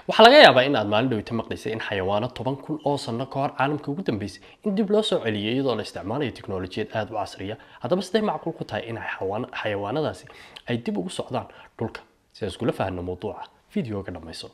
Waxaa laga yaabaa in aad maalin dhowta maqlaysay in xayawaano 10,000 oo sano ka hor caalamka ugu dambeysay in dib loo soo celiyay iyadoo la isticmaalayo tiknoolajiyad aada u casriya. Haddaba, sidee macquul ku tahay in xayawaanadaasi ay dib ugu socdaan dhulka? Si aan iskula fahanno mawduuca, videoga dhammayso.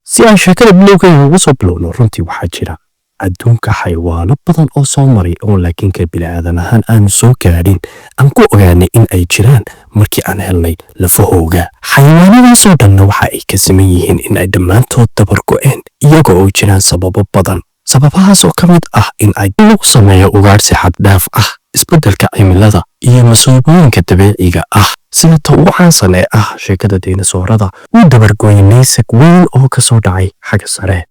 Si aan sheekada bilowgeyga ugu soo bilowno, runtii waxaa jira adduunka xayawaano badan oo soo maray oo laakiin ka bini'aadan ahaan aanu soo gaadhin, aan ku ogaanay in ay jiraan markii aan helnay lafahooga. Xayawaanadaasoo dhanna waxa ay ka siman yihiin in ay dhammaantood dabar go'een, iyaga oo jiraan sababo badan, sababahaas oo ka mid ah in ay lagu sameeyo ugaadhsi xaddhaaf ah, isbeddelka cimilada iyo masiibooyinka dabiiciga ah, sida ta ugu caansan ee ah sheekada daynasoorada uu dabargooyay naysag weyn oo ka soo dhacay xagga sare.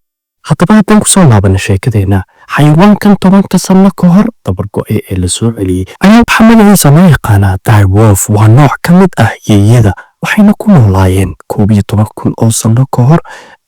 Haddaba, haddaan kusoo laabana sheekadeenna, xayawaankan 10-ka sanno ka hor dabargo'ay ee la soo celiyey ayaa waxaa magaciisa loo yaqaanaa dire wolf. Waa nooc ka mid ah yeeyada, waxayna ku noolaayeen 11,000 oo sanno ka hor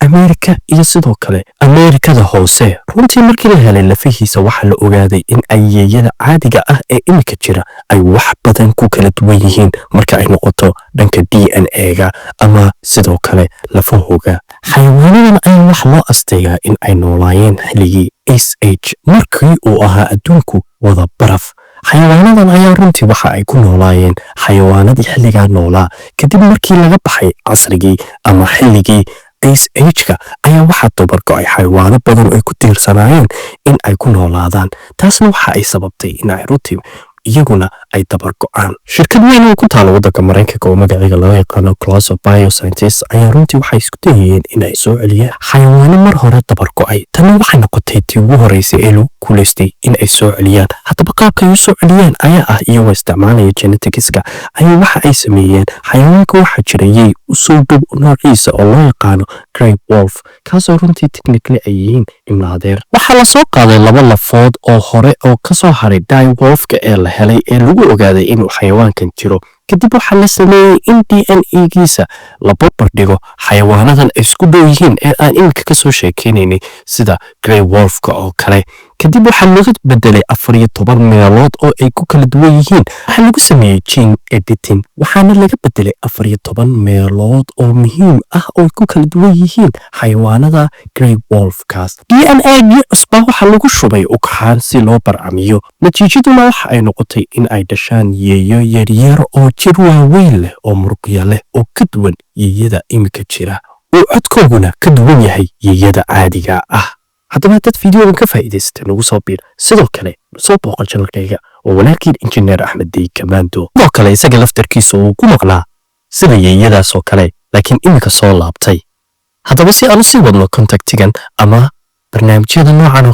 Ameerika iyo sidoo kale Ameerikada Hoose. Runtii markii la helay lafihiisa, waxaa la ogaaday in ay yeeyada caadiga ah ee imika jira ay wax badan ku kala duwan yihiin marka ay noqoto dhanka DNA-ga ama sidoo kale lafahooga. Xayawaanadan ayaa wax loo asteegaa in ay noolaayeen xilligii Ice Age, markii uu ahaa adduunku wada baraf. Xayawaanadan ayaa runtii waxa ay ku noolaayeen xayawaanadii xilligaa noolaa. Kadib markii laga baxay casrigii ama xilligii Ice Age-ka ayaa waxaa dabargo'ay xayawaano badan oo ay ku tiirsanaayeen in ay ku noolaadaan. Taasna waxa ay sababtay in ay runtii iyaguna ay dabar go'aan. Shirkad weyn oo ku taala waddanka Maraykanka oo magaceega loo yaqaano Colossal Biosciences ayaa runtii waxay isku dayayeen in ay soo celiyaan xayawaano mar hore dabar go'ay. Tani waxay noqotay tii ugu horeysay ee lagu guuleystay in ay soo celiyaan. Haddaba, qaabka ay u soo celiyaan ayaa ah iyagoo isticmaalaya geneticska ayaa waxa ay sameeyeen xayawaanka waxaa jirayay usoo dhow noociisa oo loo yaqaano grey wolf, kaasoo runtii technically ay yihiin imlaadeer. Waxaa la soo qaaday laba lafood oo hore oo kasoo haray dire wolfka ee la helay ee lagu ogaaday inuu xayawaankan jiro. Kadib waxaa la sameeyey in DNA-giisa la barbar dhigo xayawaanadan ay isku dhow yihiin ee aan iminka kasoo sheekeynaynay, sida grey wolfka oo kale. Kadib waxaa laga bedelay 14 meelood oo ay ku kala duwan yihiin. Waxaa lagu sameeyey gene editing, waxaana laga bedelay 14 meelood oo muhiim ah oo ay ku kala duwan yihiin xayawaanada grey wolfkaas. DNA-gii cusbaa waxaa lagu shubay ugxaan si loo barcamiyo. Natiijaduna waxa ay noqotay in ay dhashaan yeeyo yaryar oo jir waaweyn leh oo muruqya leh oo ka duwan yeeyada iminka jira, oo codkooguna ka duwan yahay yeeyada caadiga ah. Haddaba, haddaad fiidiyogan ka faa'iidaysatay, nagu soo biir, sidoo kale soo booqan channelkayga oo walaalkiin Injineer Axmed Dey Kamaando. Sidoo kale isaga laftarkiisa uu ku maqnaa sida yeeyadaas oo kale, laakiin iminka soo laabtay. Haddaba, si aan u sii wadno contentigan ama barnaamijyada noocan oo